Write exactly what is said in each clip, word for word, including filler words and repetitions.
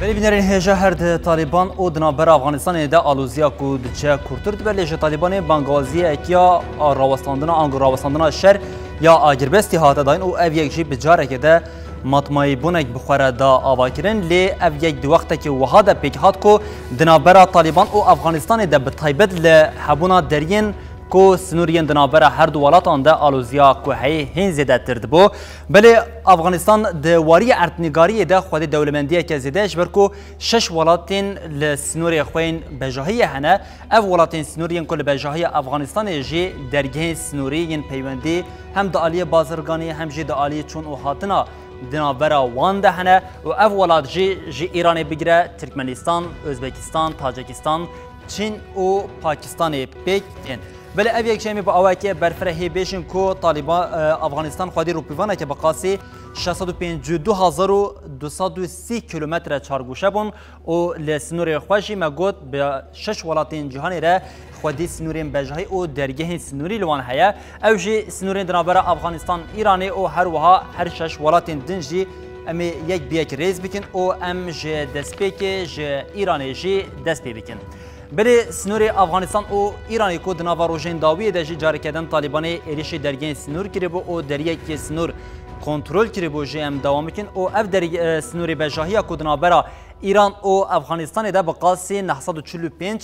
Belê bînerên hêja her di Talîban û di navbera Afganistanê de aloziya ku diçe kûrtir dibe, lê ji Talîbanê bangwaziyekiya a rawestandina ango rawestandina şer ya agirbestî hate dayîn û ev yek jî bi carekê de matmayîbûnek bi xwe re da avakirin. Lê ev yek di wextekî wiha de pêk hat ku di navbera Talîban û Afganistanê de bi taybet li hebûna deriyên ku sinûriyên di navbera her du welatan de aloziya ku heyî hîn zêdetir dibû. Belê Afganistan di wariyê erdnîgariyê de xwedî dewlemendiyeke zêde ji ber ku şeş welatên li sinûrê xwe yên bejahiyê hene. Ev welatên sinûriyên ku li bejahiya Afganistanê jî dergehên sinûrî yên peywendî hem di aliyê bazirganî hem jî di aliyê çûn û hatina di navbera wan de hene û ev welat jî ji Îranê bigire Tirkmenistan, Ozbekistan, Tacikistan, Çîn û Pakistanê pêk tên. Belê ev yek jî em ê bi awayekê berfirehiyê bêjin ku Talîba-, e, Afganistan xwedî rûpîvaneke bi qasî şeş sed û pêncî û du hezar û du sed û sî kîlometre çargûşe bûn û li sinûrê xwe jî me got bi şeş welatên cîhanê re xwedî sinûrên bejahî û dergehên sinûrî li wan heye. Ew jî sinûrên di navbera Afganistan, Îranê û her wiha her şeş welatên din jî em ê yek bi yek rêz bikin û em ji destpêkê ji Îranê jî dest pê bikin. Belê sinûrê Afganistan û Îranê ku di nava rojên dawiyê de jî careke din Talîbanê êrişê dergehên sinûr kiribû û deriyekê sinûr kontrol kiribû jî em dewam bikin û ev derî-, e, sinûrê bejahiya ku di navbera Îran û Afganistanê de bi qasî neh sed û çil û pênc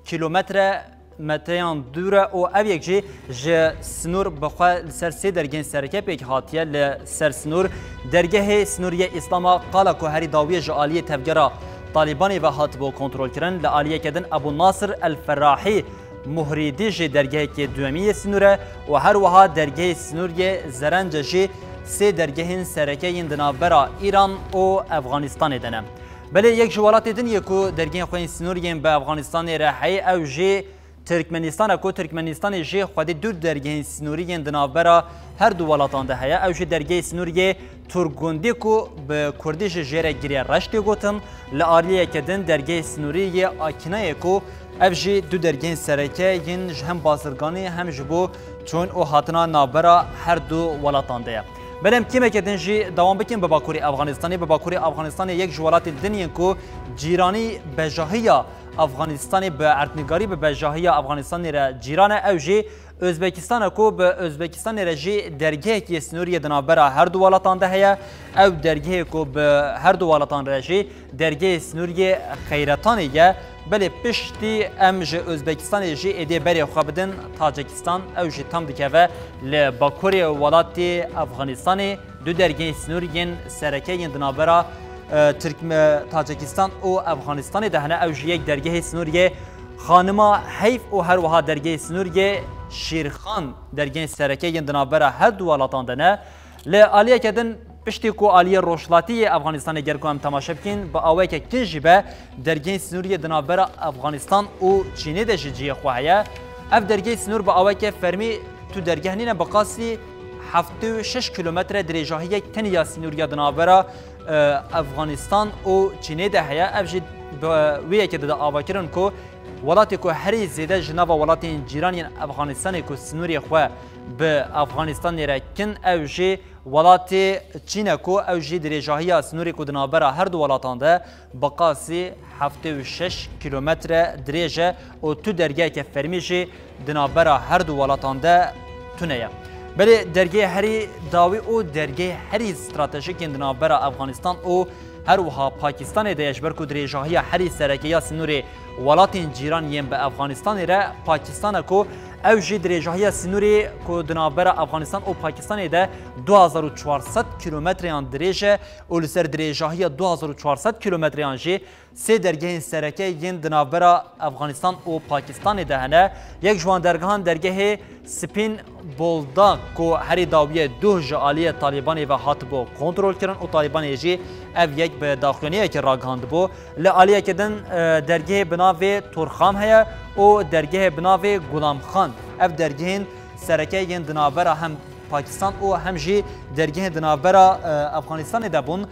kîlometre metreyan dûr e û ev yek jî ji sinûr bi xwe li ser sê dergehên sereke pêk hatiye. Li ser sinûr dergehê sinûriyê Îslama Qala ku herî dawiyê ji aliyê tevgera Talîbanê ve hatibû kontrolkirin. Li aliyeke din Ebû Nasir El Ferrahî Muhrîdî jî dergehekê duyemî yê sinûr e û her wiha dergehê sinûriyê Zerence jî sê dergehên sereke yên di navbera Îran û Efxanistanê de ne. Belê yek ji welatê din yê ku dergehên xwe yên sinûriyên bi Efxanistanê re heye, ew jî Tirkmenistan e ku Tirkmenistanê jî xwedî du dergehên sinûrî yên di navbera her du welatan de heye. Ew jî dergehê sinûrî yê Turkgundî ku bi kurdî jî jê re Girê Reş tê gotin, li aliyeke din dergehê sinûrî yê Akînayê ku ev jî du dergehên sereke yên ji hem bazirganî hem ji bo çûn û hatina navbera her du welatan de ye. Belê em kêmeke din jî dewam bikin bi Bakurê Afganistanê. Bi Bakurê Afganistanê yek ji welatên din yên ku cîranî bejahiya Afganistanê bi erdnîgarî bi bejahiya Afganistanê re cîran e, ew jî Ozbekistan e ku bi Ozbekistanê re jî dergehekî yê sinûrî yê di navbera her du welatan de heye. Ew dergehê ku bi her du welatan re jî dergehê sinûrî yê Xeyretanê ye. Belê piştî em ji Ozbekistanê jî êdî berê xwe bidin Tacikistan, ew jî tam dikeve li bakurê welatê Afganistanê. Du dergehên sinûrî yên sereke yên di navbera, e, Tirkme-, Tacikistan û Efxanistanê de hene. Ew jî yek dergehê sinûrî yê Xanima Heyf û her wiha dergehê sinûrî yê Şîrxan dergehên sereke yên di navbera her du welatan de ne. Li aliyeke din piştî ku aliyê rojhilatî yê Efxanistanê ger ku em temaşe bikîn, bi awayeke kin jî be dergehên sinûrî yê di navbera Efxanistan û Çînê de ji cihê xwe heye. Ev dergehê sinûr bi awayeke fermî tu dergeh nîne, bi qasî heftê û şeş kîlometre dirêjahiyek tenê ya sinûriya di navbera, e, Efxanistan û Çînê de heye. Ev jî bi wê yekê dide avakirin ku welatê ku herî zêde ji nava welatên cîran yên Efxanistanê ku sinûrê xwe bi Efxanistanê re kin, ew jî welatê Çîn e ku ew jî dirêjahiya sinûrê ku di navbera her du welatan de bi qasî heftê û şeş kîlometre dirêj e û tu dergeheke fermî jî di navbera her du welatan de tune ye. Belê dergehê herî dawî û dergehê herî stratejîk yên di navbera Efxanistan û her wiha Pakistanê de ye, ji ber ku dirêjahiya herî sereke ya sinûrê welatên cîran yên bi Efxanistanê re Pakistan e ku ew jî dirêjahiya sinûrê ku di navbera Efxanistan û Pakistanê de du hezar û çar sed kîlometreyan dirêj e û li ser dirêjahiya du hezar û çar sed kîlometreyan jî sê dergehên sereke yên di navbera Efxanistan û Pakistanê de hene. Yek ji wan dergehan dergehê Spîn Bolda ku herî dawiyê duh ji aliyê Talîbanê ve hatibû kontrolkirin û Talîbanê jî ev yek bi daxuyaniyekê ragihandibû. Li aliyeke din, e, dergehê bi navê Turxam heye û dergehê bi navê Gulamxan. Ev dergehên sereke yên di navbera hem Pakistan û hem jî dergehên di navbera, e, Efxanistanê de bûn.